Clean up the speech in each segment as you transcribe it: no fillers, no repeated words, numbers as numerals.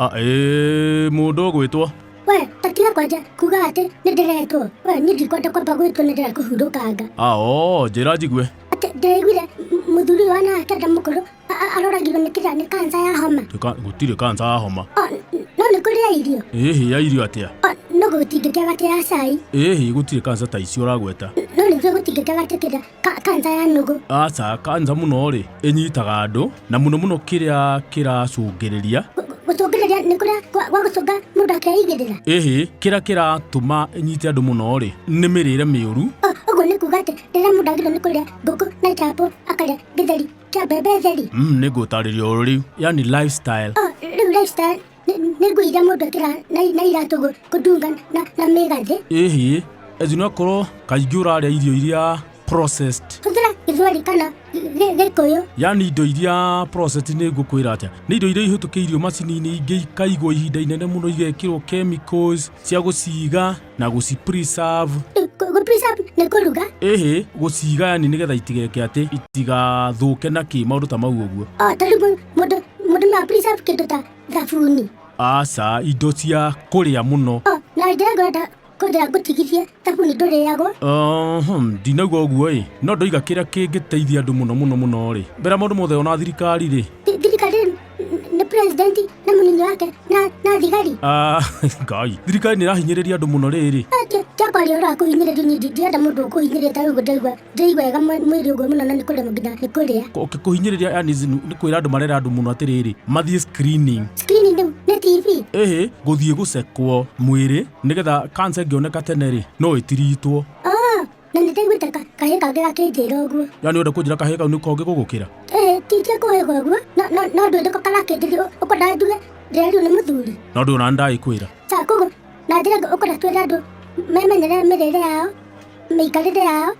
Ah, ĩĩ mũndũ ũgwĩtwo. We tatiga kwanja kuga atĩ nĩ ndĩretwo. We niĩ ndikwenda kwamba gwĩtwo, nĩ ndĩrenda kũhurũkanga. Ah, oo, njĩra njigue. Atĩ ndĩraiguire mũthuri ũyũ wa nake mũkũrũ aroragirwo nĩ kĩrĩa, nĩ kansa ya homa. Gũtirĩ kansa ya homa. O, no nĩ kũrĩa irio. Ĩhĩ, ya irio atĩa? O, no gũtingĩkĩaga atĩ ya cai. Ĩhĩ, gũtirĩ kansa ta icio ũragweta. No nĩguo gũtingĩkĩaga atĩ kĩrĩa kansa ya nũgũ. Aca, kansa mũno rĩ, ĩnyitaga andũ, na mũno mũno kĩrĩa kĩracũngĩrĩria. Gũcũngĩrĩria nĩ kũrĩa gwa gũcũnga mũndũ akeigĩrĩra. Ĩhĩ, kĩrĩa kĩratũma ĩnyite andũ mũno rĩ, nĩ mĩrĩre mĩũru. O, ũguo nĩ kuga atĩ rĩrĩa mũndũ agĩrĩirwo nĩ kũrĩa ngũkũ na chapo, akarĩa gĩtheri kĩa mbembe theri. Nĩ ngũtarĩria ũru rĩu, yani lifestyle. O, rĩu lifestyle nĩ nguo iria mũndũ ekĩraga na iratũ kũndunga na mĩgathĩ. Ĩhĩ, ezi no akorwo kaingĩ ũrarĩa irio iria processed. Hũthĩra Gĩthweri kana Gĩkũyũ. Yani indo iria processed, nĩ ngũkwĩra atĩa, nĩ indo iria ihĩtũkĩirio macini-inĩ ingĩ, ikaigwo ihinda inene mũno, igekĩrwo chemicals cia gũciga na gũci preserve. Gũ preserve nĩ kũruga? Ĩhĩ, gũciga yani nĩgetha itigeke atĩ, itigathũke na kĩ, maũndũ ta mau ũguo. O, ta rĩu mũndũ no preserve kĩndũ ta thabuni? Aca, indo cia kũrĩa mũno. O, na ndĩrenda kũrĩa ngũtigithie thabuni ndũrĩagwo. Ndinaigua ũguo ĩ, no ndoiga kĩrĩa kĩngĩteithia andũ mũno mũno mũno rĩ, mbere ya maũndũ mothe, ona thirikari rĩ. Thirikari nĩ president na mũnini wake na thigari? Ah, Ngai, thirikari nĩ ĩrahinyĩrĩria andũ mũno rĩrĩ. Tia kwaria ũhoro wa kũhinyĩrĩrio, niĩ ndienda mũndũ ũkũhinyĩrĩria ta rĩu ndaigua ndĩraigua wega mwĩrĩ ũguo mũno na nĩ kũremwo nginya nĩ kũrĩa. Okay, kũhinyĩrĩria yani nĩ kwĩra andũ, marera andũ mũno atĩrĩrĩ, mathiĩ screening. Screening rĩu nĩ TV? Ĩhĩ, gũthiĩ gũcekwo mwĩrĩ nĩgetha cancer ĩngĩoneka tene rĩ, no ĩtiritwo. Oh, na nĩ ndaiguĩte kahĩĩ kangĩ gakĩnjĩra ũguo. Yani ũrenda kũnjĩra kahĩĩ kau nĩ kongĩ gũgũkĩra? Ĩĩ, ti tia kũhĩga ũguo, no ndũĩ nĩko karakĩnjĩria ũkwenda nduge ndĩrerirwo nĩ mũthuri. No ndũĩ ona ndagĩkwĩra. Sa koguo na njĩra ĩngĩ ũkwenda twĩre andũ memenyere mĩrĩre yao, mĩikarĩre yao,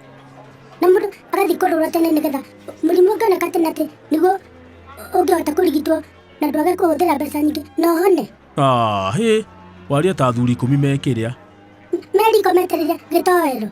na mũndũ agathiĩ kũrora tene nĩgetha mũrimũ ũngĩoneka tene atĩ nĩguo ũngĩhota kũrigitwo na ndwage kũhũthĩra mbeca nyingĩ na ũhone. Ah, hĩ, waria ta athuri 10 mekĩrĩa. Meriko metereire gĩtoero.